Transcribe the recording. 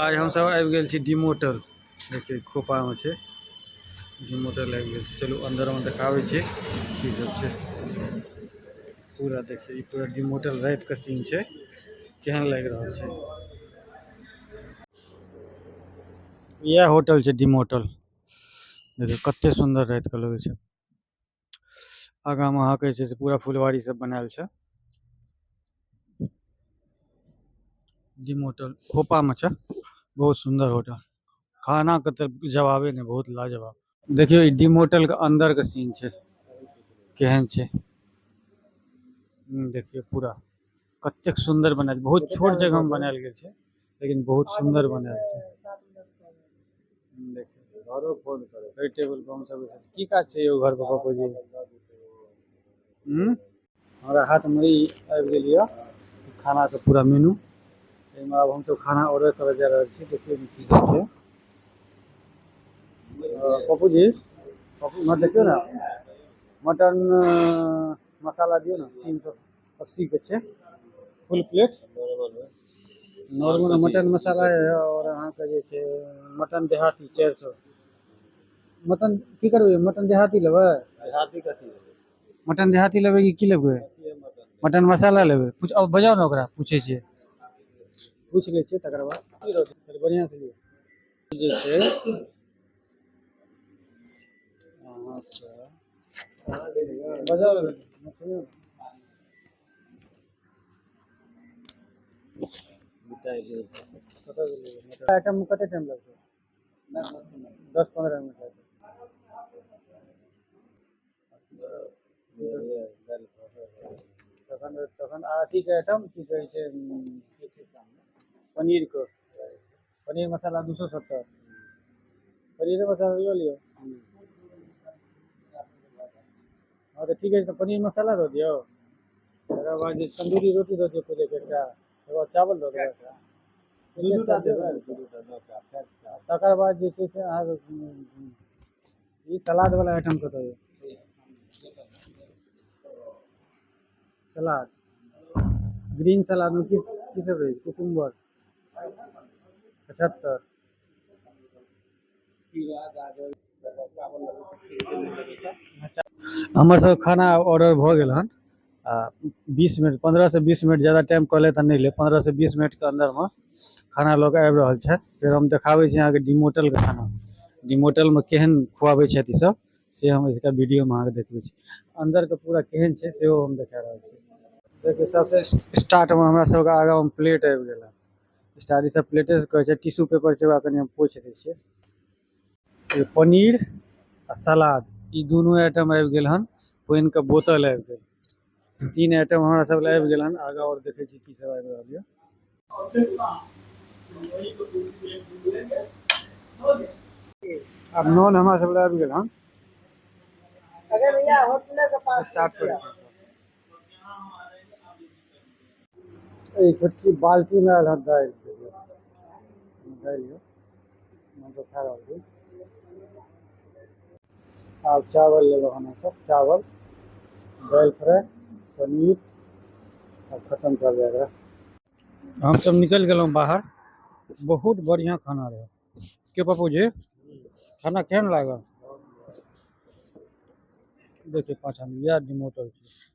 आइ हमसब आबि गेल छी डिमोटल। देखियौ खोपामे छै डिमोटल, आबि गेल छी। चलू अन्दरमे देखाबै छी की सब छै। पूरा देखियौ, ई पूरा डिमोटल रातिके सीन छै, केहन लागि रहल छै। इएह होटल छै डिमोटल। देखियौ कते सुन्दर रातिके लगै छै। आगाँमे अहाँके जे छै से पूरा फुलवारी सब बनायल छै। डिमोटल खोपामे छै, बहुत सुन्दर होटल। खाना के तऽ जवाबे नहि, बहुत लाजवाब। देखियौ ई डिमोटल के अंदर के सीन छै, केहन छै। देखियौ पूरा कतेक सुन्दर बनायल, बहुत छोट जगह में बनायल गेल छै, लेकिन बहुत सुन्दर बनायल छै। देखियौ घरो फोन करे एहि टेबुल पर हमसब बैसल छी। की काज छै यौ घर पर पप्पू जी? हमरा हाथ में ई आबि गेल यऽ खाना के पूरा मेनू। एहिमे आब हमसब खाना ऑर्डर करऽ जा रहल छी। देखियौ की सब छै। पप्पू जी, पप्पू इम्हर देखियौ ने, मटन मसाला दियौ ने, 380 के छै फुल प्लेट। नॉर्मल मटन मसाला यऽ और अहाँके जे छै मटन देहाती 400। मटन की करबै? मटन देहाती लेबै? देहाती कथी? मटन देहाती लेबै कि की लेबै? मटन मसाला लेबै? पूछ, अब बजाउ ने ओकरा, पूछै छियै, पूछि लै छियै तकर बाद बढ़िआँ से लिअ। जे छै अहाँके बजाउ ने, सुनियौ ने। कतऽ गेलै? आइटम मे कते टाइम लगतै? 10-15 मिनट लगतै। तखन तखन अथीके आइटम की कहै छै, पनीरके, पनीर मसाला 270। पनीरे मसाला लऽ लिअ। हँ तऽ ठीक अछि, तऽ पनीर मसाला दऽ दियौ। तकर बाद जे तन्दूरी रोटी दऽ दियौ प्लेट एकटा, तकर बाद चावल दऽ देबै। दू दूटा देबै, दू दूटा दऽ कऽ। तकर बाद जे छै से अहाँके ई सलाद वाला आइटम कतऽ यऽ? सलाद, ग्रीन सलाद में की की सब रहै छै? कुकुम्बर 75। हमर सब खाना ऑर्डर भऽ गेल हन। आ 20 मिनट, 15 से 20 मिनट, ज़्यादा टाइम कहले तऽ नहि ले, 15 से 20 मिनट के अंदर में खाना लऽ कऽ आबि रहल छथि। फेर हम देखाबै छी अहाँके डिमोटल के खाना, डिमोटल में केहन खुआबै छथि ई सब, से हम इसका वीडियो में अहाँके देखबै छी। अंदर के पूरा केहन छै सेहो हम देखा रहल छी। देखियौ सबसे स्टार्ट में हमरा सबके आगाँ में प्लेट आबि गेल हन। स्टार्ट ई सब प्लेटे से कहै छै, टिश्यू पेपर छै, ओकरा कनि हम पोछि दै छियै। ई पनीर आ सलाद ई दुनू आइटम आबि गेल हन। पानि के बोतल आबि गेल। 3 आइटम हमरा सब लए आबि गेल हन। आगाँ और देखै छी की सब आबि रहल यऽ। आब नॉन हमरा सब लए आबि गेल हन। अगर भैया होटले के पास स्टार्ट करै छी। ई छोटकी बाल्टी में आयल हन दालि। दालि यऽ, हमसब खा रहल छी। आब चावल लेलहुँ हन हमसब, चावल, दालि फ्राइ, पनीर, आब खतम कयल जाय एकरा। हमसब निकलि गेलहुँ बाहर। बहुत बढ़िआँ खाना रहै। के पप्पू जी, खाना केहन लागल? देखियौ पाछाँमे इएह डिमोटल छै।